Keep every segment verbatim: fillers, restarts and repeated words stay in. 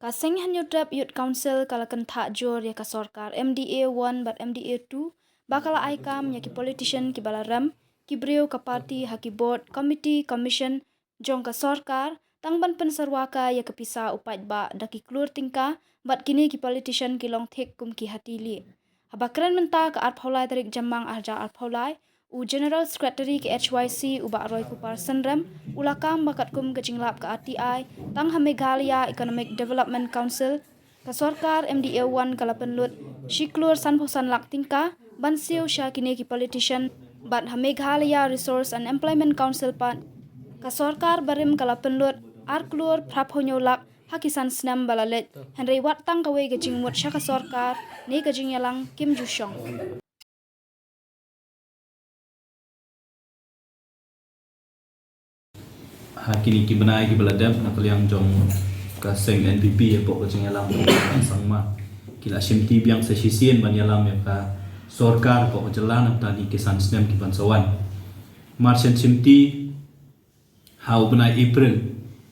Ka Seng Hynñiewtrep Youth Council ka la kynthah jur ïa ka sorkar M D A one bad M D A two ba ka la ai kam ïa ki politician kiba la rem, ki briew ka party ha ki board, committee, commission jong ka sorkar, tang ban pynsyrwa ka ïa ka pisa u paidbah da ki klur tyngka, bad kine ki politician ki long thik kum ki hati lieh. Haba kren mynta ka arphew lai tarik Jymmang arhajar arphew lai, u General Secretary ka H Y C u Bah Roy Kupar Synrem u la kam ba katkum ka jinglap ka R T I, tang ha Meghalaya Economic Development Council, ka sorkar M D A one ka la pynlut shi klur sanphew san lak tyngka ban siew sha kine ki politician, bad ha Meghalaya Resource and Employment Council pat ka sorkar barim ka la pynlut ar klur phraphew hynñiew lak ha ki san snem ba la leit, hynrei wat tang kawei ka jingmut sha ka sorkar ne ka jingïalang kim ju shong. Ha kine ki bnai kiba la dep, na ka liang jong ka seng N P P hapoh ka jingïalam jong ka Sangma, ki la shimti biang sa shisien ban ïalam ïa ka sorkar hapoh ka jylla na bynta kine ki san snem ki ban sa wan. Mar shen shimti, ha u bnai April,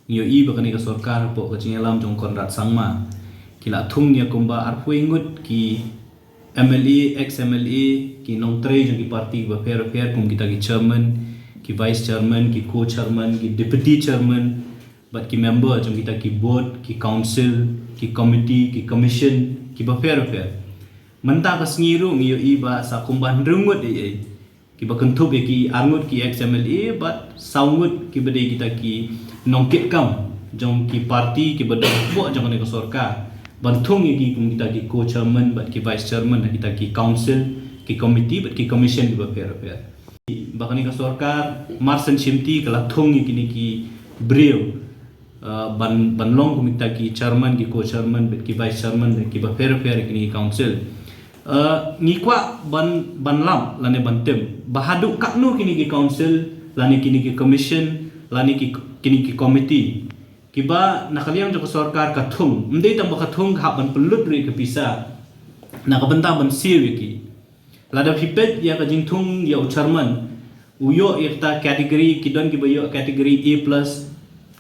ngi ïohi ba kane ka sorkar hapoh ka jingïalam jong Conrad Sangma, ki la thung ïa kumba arphew ngut ki M L A, ex M L A, ki nongtrei jong ki party kiba pher pher, kum kita ki chairman, ki vice chairman, ki co-chairman, ki deputy chairman, bad ki member jong kita ki board, ki council, ki committee, ki commission, kiba pher pher. Mynta ka sngi ruh ngi ïohi ba sa kumba hynriew ngut ei ei kiba kynthup ïa ki ar ngut ki ex M L A, bad saw ngut kiba dei kita ki nongkitkam jong ki party kiba don hapoh jong kane ka sorkar, ban thung ïa ki kum kita ki co-chairman bad ki vice chairman ha kita ki council, ki committee bad ki commission kiba pher pher. Ba kane ka sorkar mar shen shimti ka la thung ïa kine ki briew, uh, ban, ban long kum kita ki chairman, ki co-chairman bad ki vice chairman kiba pher pher ïa kine ki council. Uh, ngi kwah ban, ban lap lane ban tim ba haduh katno kine ki council lane kine ki commission lane ki, kine ki committee kiba na ka liang jong ka sorkar ka thung, ym dei tang ba ka thung, ka hap ban pynlut ruh ïa ka pisa na ka bynta ban siew ïa ki. Lada phi peit ïa ka jingthung ïa u chairman, u ïoh ïa kata category, ki don kiba ïoh category A plus,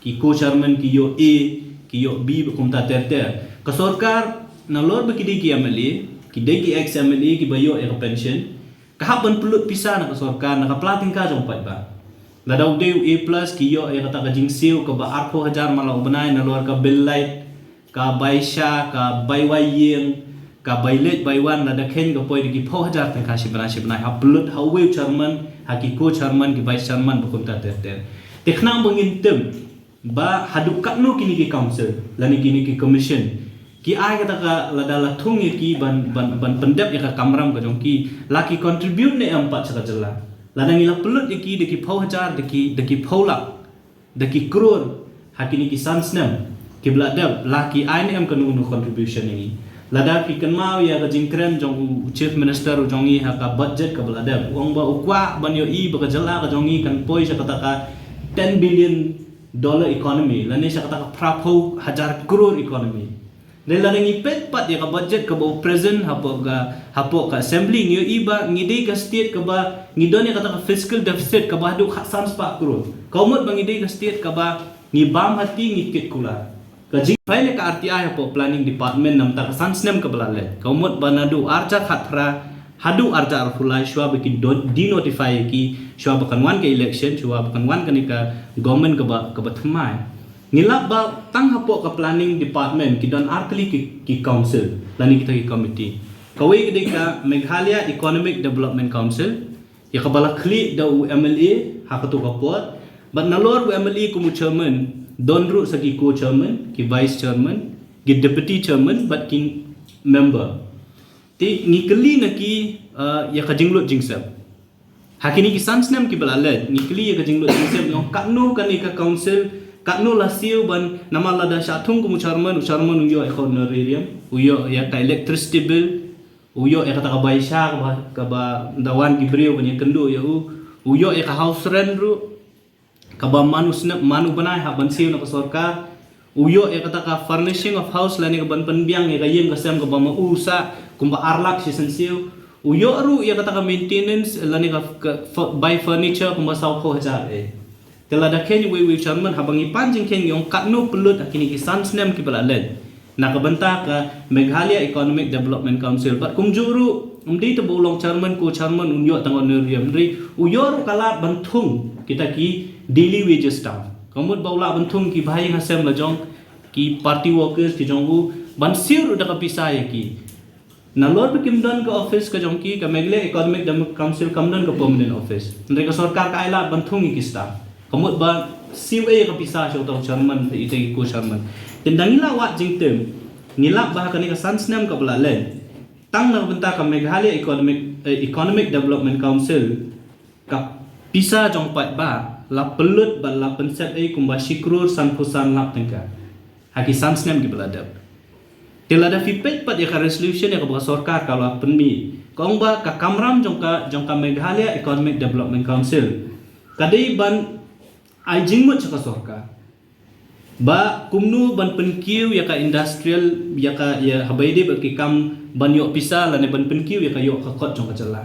ki co-chairman ki ïoh A, ki ïoh B, bad kumta ter ter. Ka sorkar, nalor ba ki dei ki M L A, ki dei ki ex M L A kiba ïoh ïa ka pension, ka hap ban pynlut pisa na ka sorkar na ka pla tyngka jong u paidbah. Lada u dei u A plus, ki ïoh ïa kata ka jingsiew kaba arphew hajar man la u bnai, nalor ka bill light, ka bai sha, ka bai wai ïing, ka bai leit bai wan, lada kheiñ ka poi da ki phew hajar tyngka shi bnai shi bnai, ha pynlut ha uwei u chairman, ha ki co-chairman, ki vice chairman, bad kumta ter ter. Te khnang ba ngin tim ba haduh katno kine ki council lane kine ki commission ki ai kata ka, lada la thung ïa ki ban, ban, ban pyndep ïa ka kamram ka jong ki, la ki contribute ne em pat sha ka jylla? Lada ngi la pynlut ïa ki da ki phew hajar, da ki, da ki phew lak, da ki klur ha kine ki san snem kiba la dep, la ki ai ne em kano kano contribution ïa ngi? Lada phi kynmaw ïa ka jingkren jong u Chief Minister u jong ngi ha ka budget kaba la dep, u ong ba u kwah ban ïohi ba ka jylla ka jong ngi kan poi sha kata ka ten billion dollar economy lane sha kata ka phraphew hajar klur economy. Dei lada ngi peit pat ïa ka budget kaba u present hapoh ka, hapoh ka assembly, ngi ïohi ba ngi dei ka state kaba ngi don ïa kata ka fiscal deficit kaba haduh khatsan spah klur. Ka mut ba ngi dei ka state kaba ngi bam hati, ngi kit kular. Ka jingphai ne ka R T I hapoh planning department namar ka san snem kaba la leit, ka mut ba naduh arhajar khatphra haduh arhajar arphew lai, shuwa ba ki do-, denotify ïa ki, shuwa ba kan wan ka election, shuwa ba kan wan kane ka government kaba, kaba thymmai, ngi lap ba tang hapoh ka planning department ki don artylli ki, ki council lane kita ki committee. Kawei ka dei ka Meghalaya Economic Development Council, ïa kaba la khlieh da u M L A ha kato ka por, bad nalor u M L A kum u chairman, don ruh sa ki co-chairman, ki vice chairman, ki deputy chairman bad ki member. Te ngi kylli na ki, uh, ïa ka jinglut jingsep. Ha kine ki san snem kiba la leit, ngi kylli ïa ka jinglut jingsep, ngi ong katno kane ka council, katno la siew ban, namar lada shah thung kum u chairman, u chairman u ïoh ïa ka honorarium, u ïoh ïa ka electricity bill, u ïoh ïa kata ka bai sha kaba, kaba da wan ki briew ban ïakynduh ïa u, u ïoh ïa ka house rent ruh, kaba man u snem, man u bnai hap ban siew na ka sorkar. U ïoh ïa kata ka furnishing of house lane ka ban pynbiang ïa ka ïing ka sem kaba ma u sah kumba ar lak shi sien siew. U ïoh ruh ïa kata ka maintenance lane ka, ka fu-, bai furniture kumba saw phew hajar eh. Te lada kheiñ uwei uwei u chairman, haba ngi pan jingkheiñ ngi ong katno pynlut ha kine ki san snem kiba la leit. Na ka bynta ka Meghalaya Economic Development Council. Bad kumjuh ruh, ym dei tang ba u long chairman, ko chairman un ïoh tang honorarium, hynrei u ïoh ruh ka lad ban thung kita ki daily wages staff. Ka mut ba u lah ban thung ki bahaïing hasem la jong, ki party workers ki jong u, ban siew ruh da ka pisa ïa ki. Nalor ba kim don ka office ka jong ki, ka Meghalaya Economic Dem-, Council kam don ka permanent office. Hynrei ka sorkar ka ai lad ban thung ïa ki staff. Ka mut ba siew ei ka pisa sha uta u chairman, ita ki ko chairman. Te nda ngi la wad jingtip, ngi la ba ha kane ka san snem kaba la leit, tang na ka bynta ka Meghalaya Economic, eh, Economic Development Council, ka pisa jong paidbah la pynlut bad la pynset ei kumba shi klur sanphew san lak tyngka ha ki san snem kiba la dep. Te lada phi peit pat ïa ka resolution ïa kaba ka sorkar ka la pynmih, ka ong ba ka kamram jong ka, jong ka Meghalaya Economic Development Council ka dei ban ai jingmut sha ka sorkar ba kumno ban pynkiew ïa ka industrial, ïa ka, ïa haba ïadei bad ki kam ban ïoh pisa lane ban pynkiew ïa ka ïoh ka kot jong ka jylla.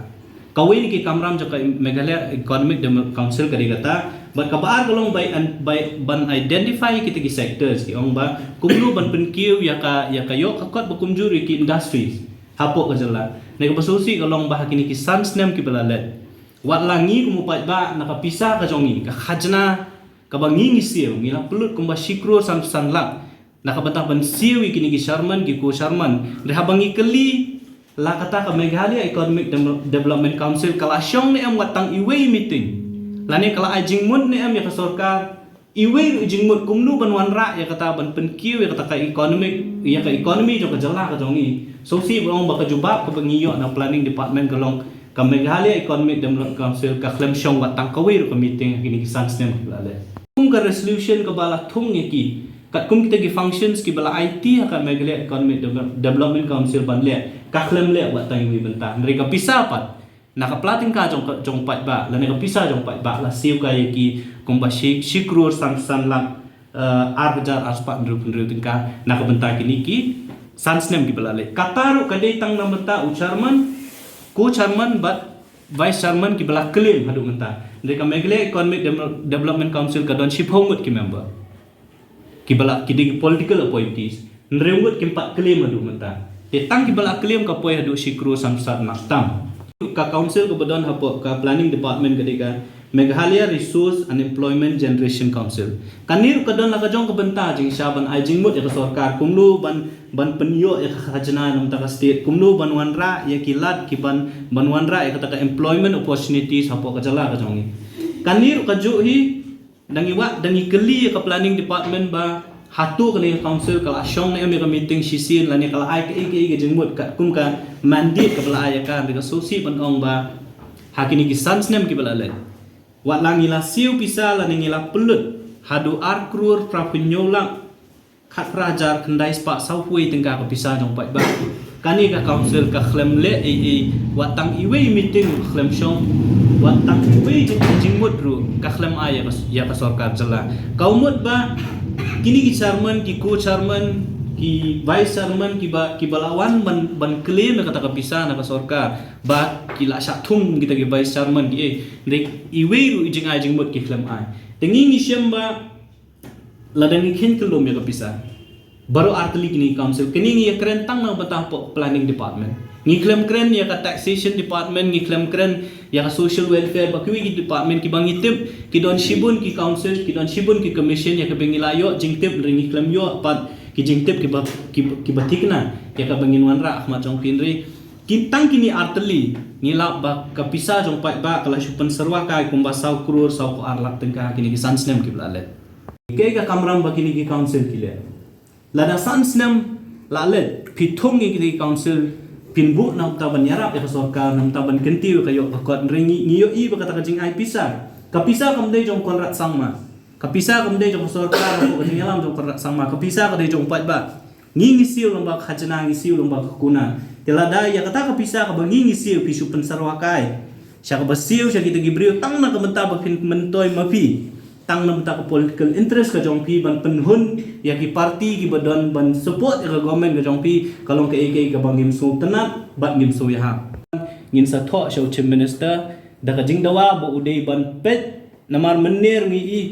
Kawei na ki kamram jong ka Meghalaya Economic Dem-, Council ka dei kata, bad kaba ar ka long bai an-, bai ban identify kita ki sectors, ki ong ba kumno ban pynkiew ïa ka, ïa ka ïoh ka kot ba kumjuh ïa ki industries hapoh ka jylla. Ne kaba shisha ka long ba ha kine ki san snem kiba la leit, wat la ngi kum u paidbah, na ka pisa ka jong ngi, ka khajna kaba ngi ngi siew, ngi la pynlut kumba shi klur san, san lak na ka bynta ban siew ïa kine ki chairman, ki ko chairman. Hynrei haba ngi kylli, la kata ka Meghalaya Economic Dem-, Development Council ka la shong ne em wat tang iwei i meeting, lane ka la ai jingmut ne em ïa ka sorkar iwei ruh i jingmut kumno ban wanrah ïa kata, ban pynkiew ïa kata ka economic, ïa ka economy jong ka jylla ka jong ngi. Shisha ba ong ba ka jubab kaba ngi ïoh na planning department ka long ka Meghalaya Economic Development Council ka khlem shong wat tang kawei ruh ka meeting ha kine ki san snem kiba la leit. Kum ka resolution kaba la thung ïa ki, katkum kita ki functions kiba la aiti ha ka Meghalaya Economic Deve-, Development Council ban leh, ka khlem leh wat tang iwei bynta. Hynrei ka pisa pat, na ka pla tyngka jong ka, jong paidbah, lane ka pisa jong paidbah, la siew ka ïa ki kumba shi, shi klur san, san lak, eh, ar hajar ar spah hynriew phew hynriew tyngka na ka bynta kine ki san snem kiba la leit. Kata ruh ka dei tang na bynta u chairman, ko chairman bad vice chairman kiba la claim haduh mynta. Hynrei ka Meghalaya Economic Dem-, Development Council ka don shiphew ngut ki member kiba la, ki dei ki political appointees. Hynriew ngut kim pat claim haduh mynta. Te tang kiba la claim ka poi haduh shi klur san san lak tam. Ka council kaba don hapoh ka planning department ka dei ka Meghalaya Resource and Employment Generation Council. Kane ruh ka don la ka jong ka bynta jingshisha ban ai jingmut ïa ka sorkar kumno ban, ban pynïoh ïa ka khajna na bynta ka state, kumno ban wanrah ïa ki lad ki ban, ban wanrah ïa kata ka employment opportunities hapoh ka jylla ka jong ngi. Kane ruh kajuh hi, da ngi wad, da ngi kylli ïa ka planning department ba hato kane ka council ka la shong ne em ïa ka meeting shisien lane ka la ai kaei kaei ka jingmut katkum ka mandate kaba la ai ïa ka, hynrei ka shisha ban ong ba ha kine ki san snem kiba la leit, wat la ngi la siew pisa lane ngi la pynlut haduh ar klur phra phew hynñiew lak khatphra hajar khyndai spah sawphew wei tyngka ka pisa jong paidbah, kane ka council ka khlem leh ei ei wat tang iwei i meeting ka khlem shong, wat tang iwei i jingmut ruh ka khlem ai ïa ka, ïa ka sorkar jylla. Ka mut ba kine ki chairman, ki ko chairman, ki vice chairman kiba, kiba la wan ban, ban claim ïa kata ka pisa na ka sorkar, ba ki la shah thung kita ki vice chairman ki ei, hynrei iwei ruh i jingai jingmut ki khlem ai. Te ngi ngi shem ba lada ngi kheiñ kyllum ïa ka pisa, baroh artylli kine ki council, kine ngi ïa kren tang na bynta hapoh planning department. Ngi khlem kren ïa ka taxation department, ngi khlem kren ïa ka social welfare, ba kiwei ki department kiba ngi tip ki don shibun ki council, ki don shibun ki commission ïa kaba ngi la ïoh jingtip, hynrei ngi khlem ïoh pat ki jingtip kiba, kiba, kiba thikna ïa kaba ngin wanrah ha khmat jong ki, hynrei ki tang kine artylli ngi lap ba ka pisa jong paidbah ka la shu pynsyrwa kai kumba saw klur sawphew ar lak tyngka kine ki san snem kiba la leit. Kaei ka kamram ba kine ki council ki leh? Lada san snem la leit phi thung ïa kine ki council, phin buh na bynta ban ïarap ïa ka sorkar, na bynta ban kyntiew ïa ka ïoh ka kot, hynrei ngi, ngi ïohi ba kata ka jingai pisa, ka pisa kam dei jong Conrad Sangma, ka pisa kam dei jong ka sorkar, ka jingïalam jong Conrad Sangma, ka pisa ka dei jong paidbah. Ngi ngi siew lyngba ka khajna, ngi siew lyngba ka kuna. Te lada ïa kata ka pisa kaba ngi ngi siew phi shu pynsyrwa kai sha kaba siew sha kita ki briew tang na ka bynta ba phin myntoi ma phi, tang na bynta ka political interest ka jong phi ban pynhun ïa ki party kiba don ban support ïa ka government ka jong phi, ka long kaei kaei kaba ngim sngewtynnat bad ngim sngewïahap. Ngin sa thoh sha u Chief Minister da ka jingdawa ba u dei ban peit, namar mynner ngi i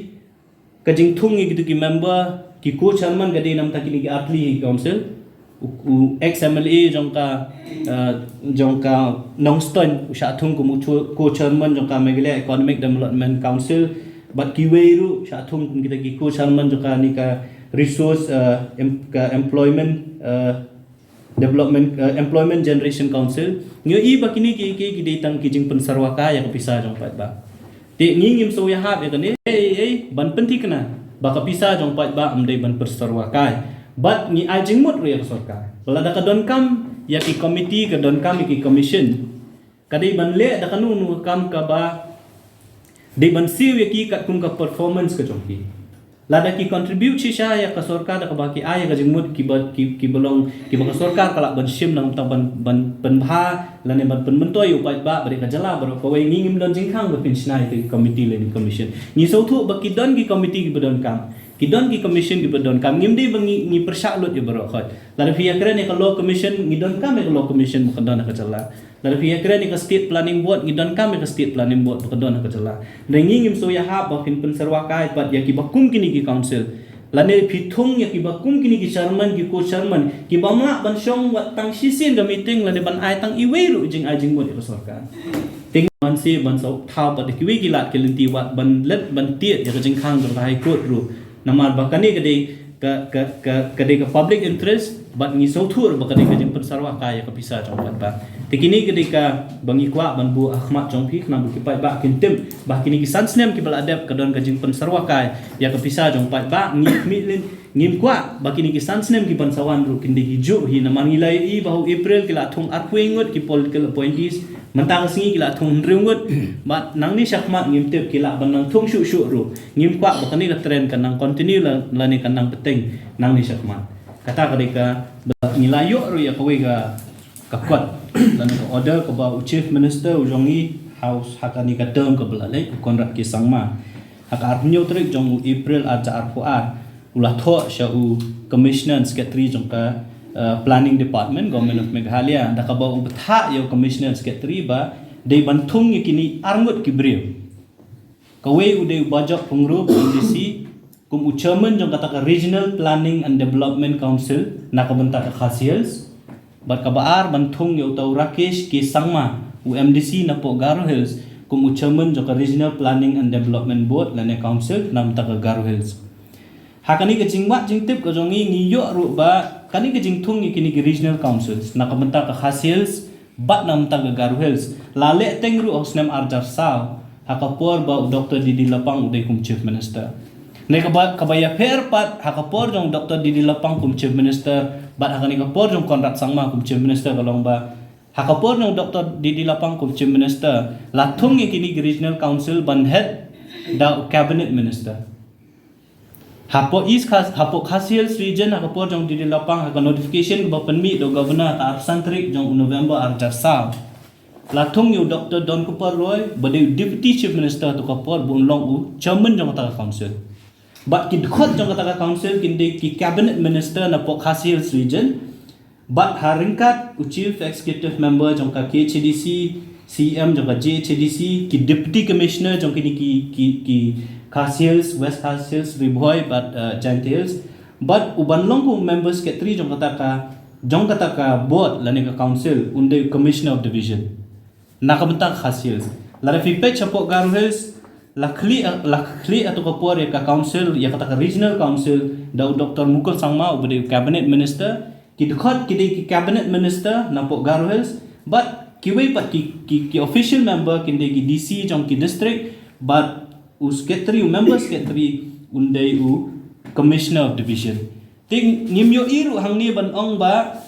ka jingthung ïa kitu ki member, ki co-chairman ka dei namta kine ki artylli ki council. U, u ex M L A jong ka, uh, jong ka Nongstoiñ u shah thung kum u co-, co-chairman jong ka Meghalaya Economic Development Council. Bad kiwei ruh shah thung kum kita ki co-chairman jong kane ka resource, uh, em, ka employment, uh, development, uh, employment generation council. Ngi ïohi ba kine ki, ki, ki dei tang ki jingpynsyrwa kai ïa ka pisa jong paidbah. Te ngi ngim sngewïahap ïa kane, ei, ei, ei, ban pynthikna ba ka pisa jong paidbah ym dei ban pynsyrwa kai. Bad ngi ai jingmut ruh ïa ka sorkar ba lada ka donkam ïa ki committee, ka donkam ïa ki commission, ka dei ban leh da kano kano ka kam kaba dei ban siew ïa ki katkum ka performance ka jong ki. Lada ki contribute shisha ïa ka sorkar da kaba ki ai ïa ka jingmut kiba, ki, kiba long, kiba ka sorkar ka lah ban shim nangta ban, ban pynbha lane ban pynmyntoi ïa u paidbah bad ïa ka jylla baroh kawei. Ngi ngim don jingkhang ba phin shna ïa ki committee lane commission. Ngi sngewthuh ba ki don ki committee kiba donkam, ki don ki commission kiba donkam. Ngim dei ba ngi, ngi pyrshah lut ïa baroh khoit. Lada phi ïakren ïa ka law commission, ngi donkam ïa ka law commission ba ka don ha ka jylla. Lada phi ïakren ïa ka state planning board, ngi donkam ïa ka state planning board ba ka don ha ka jylla. Hynrei ngi ngim sngewïahap ba phin pynsyrwa kai pat ïa kiba kum kine ki council. Lane phi thung ïa kiba kum kine ki chairman, ki co-chairman, ki bym lah ban shong wat tang shisien ka meeting lane ban ai tang iwei ruh jingai jingmut ïa ka sorkar. Te ngi man shu ban shu thaw pat da kiwei ki lad ki lynti wat ban leit ban tied ïa ka jingkhang jong ka High Court ruh. Namar ba kane ka dei ka, ka, ka, ka dei ka public interest, bad ngi sngewthuh ba ka dei ka jingpynsyrwa kai ïa ka pisa jong paidbah. Te kine ka dei kaba ngi kwah ban buh ha khmat jong phi, khnang ba ki paidbah kin tip ba kine ki san snem kiba la dep ka don ka jingpynsyrwa kai ïa ka pisa jong paidbah. Ngi khmih lynti, ngim kwah ba kine ki san snem kiban sa wan ruh kin dei kijuh hi, namar ngi la ïohi ba ha u April ki la thung arphew ngut ki political appointees, mynta ka sngi ki la thung hynriew ngut. Bad nangne shakhmat ngim tip, ki lah ban nang thung shuh shuh ruh. Ngim kwah ba kane ka trend kan nang continue la, lane kan nang bteng nangne shakhmat. Kata ka dei kaba ngi la ïoh ruh ïa kawei ka, ka kot lane ka order kaba u Chief Minister u jong ngi ha u, ha kane ka term kaba la leit, u Conrad K Sangma, ha ka arphew hynñiew tarik jong u April arhajar arphew ar, u la thoh sha u Commissioner and Secretary jong ka, uh, Planning Department, Government of Meghalaya, da kaba u bthah ïa u Commissioner and Secretary ba dei ban thung ïa kine ar ngut ki briew. Kawei u dei u Bah Job Pyngrope, M D C, kum u chairman jong kata ka Regional Planning and Development Council na ka bynta ka Khasi Hills. Bad kaba ar ban thung ïa uta u Rakesh K Sangma, u M D C napoh Garo Hills, kum u chairman jong ka Regional Planning and Development Board lane Council na bynta ka Garo Hills. Ha kane ka jingwad jingtip ka jong ngi, ngi ïoh ruh ba kane ka jingthung ïa kine ki regional councils na ka bynta ka Khasi Hills bad na ka bynta ka Garo Hills la leh teng ruh ha u snem arhajar saw, ha ka por ba u Doctor D D Lapang u dei kum Chief Minister. Hynrei kaba, kaba ïapher pat ha ka por jong u Doctor D D Lapang kum Chief Minister bad ha kane ka por jong u Conrad Sangma kum Chief Minister ka long ba ha ka por jong u Doctor D D Lapang kum Chief Minister la thung ïa kine ki regional council ban head da u Cabinet Minister. Hapoh East Khas-, hapoh Khasi Hills Region, ha ka por jong u D D Lapang, ha ka notification kaba pynmih da u Governor ha ka arphew san tarik jong u November arhajar saw, la thung ïa u Doctor Donkupar Roy ba dei u Deputy Chief Minister ha kato ka por, ba un long u chairman jong kata ka council. Bad ki dkhot jong kata ka council kin dei ki Cabinet Minister napoh Khasi Hills Region, bad ha ryngkat u Chief Executive Member jong ka K H A D C, C E M jong ka J H A D C, ki Deputy Commissioner jong kine ki, ki, ki Khasi Hills, West Khasi Hills, Ri Bhoi bad, uh, Jaintia Hills. Bad u ban long kum Member Secretary jong kata ka, jong kata ka board lane ka council, un dei u Commissioner of Division na ka bynta ka Khasi Hills. Lada phi peit shapoh Garo Hills, la khlieh, la khlieh ha kato ka por ïa ka council, ïa kata ka regional council, da u Doctor Mukul Sangma uba dei u Cabinet Minister. Ki dkhot ki dei ki Cabinet Minister napoh Garo Hills, bad kiwei pat ki, ki, ki official member kin dei ki D C jong ki district, bad u Secretary, u Member Secretary un dei u Commissioner of Division. Te ngim ïohi ruh hangne ban ong ba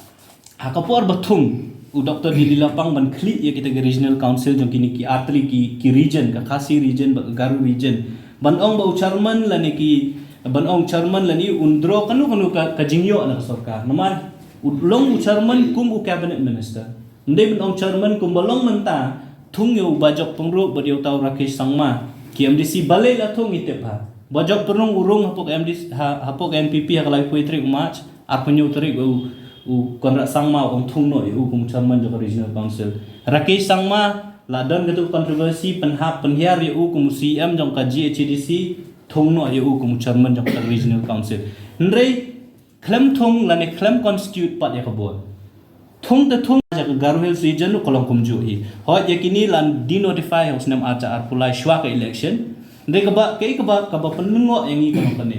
ha ka por ba thung u Doctor D D Lapang ban khlieh ïa kita ki regional council jong kine ki artylli ki, ki region, ka Khasi Region bad ka Garo Region, ban ong ba u chairman lane ki, ban ong chairman lane un draw kano kano ka, ka jingïoh na ka sorkar. Namar u long u chairman kum u Cabinet Minister. Ym dei ban ong chairman kumba long mynta, thung ïa u Bah Job Pyngrope bad ïa uta u Rakesh Sangma, ki M D C balei la thung, ngi tip ha. Bah Job Pyngrope u rung hapoh ka M D C, ha, hapoh ka N P P ha ka laiphew tarik u March, arphew hynñiew tarik u, u Conrad Sangma u ong thung noh ïa u kum u chairman jong ka Regional Council. Rakesh Sangma la don katu ka controversy pynhap pynhiar ïa u kum u C E M jong ka J H A D C, thung noh ïa u kum u chairman jong ka regional council. Hynrei khlem thung lane khlem constitute pat ïa ka board. Thung te thung ïa ka Garo Hills region ruh ka long kumjuh hi. Hooid ïa kine la denotify ha u snem arhajar arphew lai shuwa ka election. Hynrei kaba, kaei kaba, kaba pynlyngngoh ïa ngi ka long kane.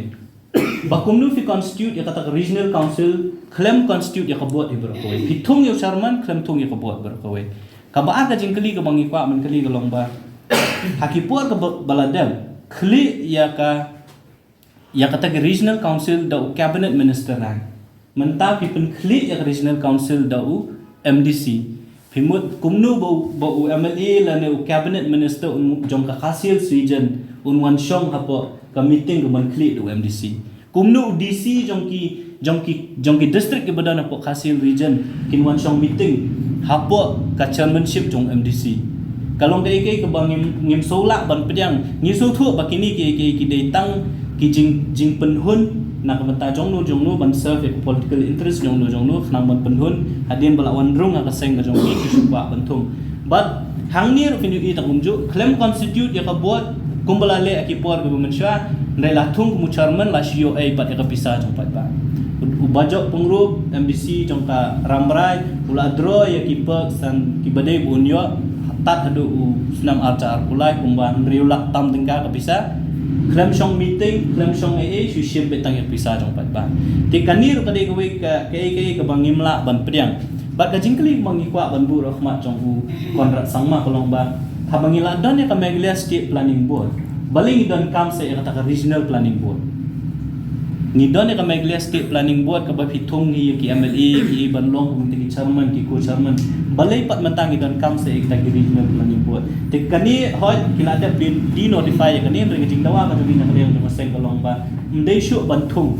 Ba kumno phi constitute ïa kata ka regional council khlem constitute ïa ka board hi baroh kawei. Phi thung ïa u chairman khlem thung ïa ka board baroh kawei. Kaba ar ka jingkylli kaba ngi kwah ban kylli ka long ba ha ki por kaba, ba la dep khlieh ïa ka, ïa kata ka regional council da u cabinet minister rank. Mynta phi pynkhlieh ïa ka regional council da u M D C. Phi mut kumno ba u, ba u M L A lane u cabinet minister un, jong ka Khasi Hills region un wan shong hapoh ka meeting ka ban khlieh da u M D C. Kumno u D C jong ki, jong ki, jong ki district kiba don hapoh Khasi Hills region kin wan shong meeting hapoh ka chairmanship jong M D C. Ka long kaei kaei kaba ngim, ngim sngewlah ban pdiang, ngi sngewthuh ba kine kiei kiei ki dei tang ki jing, jingpynhun na ka bynta jong no jong no ban serve ïa ka political interest jong no jong no khnang ban pynhun hadien ba la wan rung ha ka seng ka jong ki, ki shu kwah ban thung. Bad hangne ruh phin ïohi tang kumjuh, khlem constitute ïa ka board kumba la leh ha ki por kiba mynshuwa, hynrei la thung kum u chairman la shu ïoh ei pat ïa ka pisa jong paidbah. U Bajok Pyngrope, M D C jong ka Rambrai, u la draw ïa ki perks san kiba dei ba un ïoh tad haduh u snem arhajar arphew lai kumba hynriew lak tam tyngka ka pisa. Khlem shong meeting, khlem shong ei ei, shu shim beit tang ïa ka pisa jong paidbah. Te kane ruh ka dei kawei ka, kaei kaei kaba ngim lah ban pdiang. Bad ka jingkylli ba ngi kwah ban buh ruh ha khmat jong u Conrad Sangma ka long ba haba ngi la don ïa ka Meghalaya State Planning Board, balei ngi donkam sa ïa kata ka Regional Planning Board? Ngi don ïa ka Meghalaya State Planning Board kaba phi thung hi ïa ki M L A, ki ban long kum ki chairman, ki co-chairman. Balei pat mynta ngi donkam sa ïa kata ki Regional Planning Board? Te kane hooid ki la dep de-, denotify ïa kane, hynrei ka jingdawa ka jong ngi na ka liang jong ka seng ka long ba ym dei shuh ban thung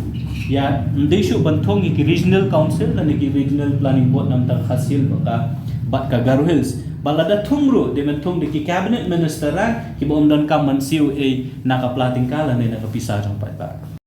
ïa, ym dei shuh ban thung ïa ki Regional Council lane ki Regional Planning Board na ka bynta ka Khasi Hills bad ka, bad ka Garo Hills. Ba lada thung ruh dei ban thung da ki cabinet minister ruh kiba ym donkam ban siew ei na ka pla tyngka lane na ka pisa jong paidbah.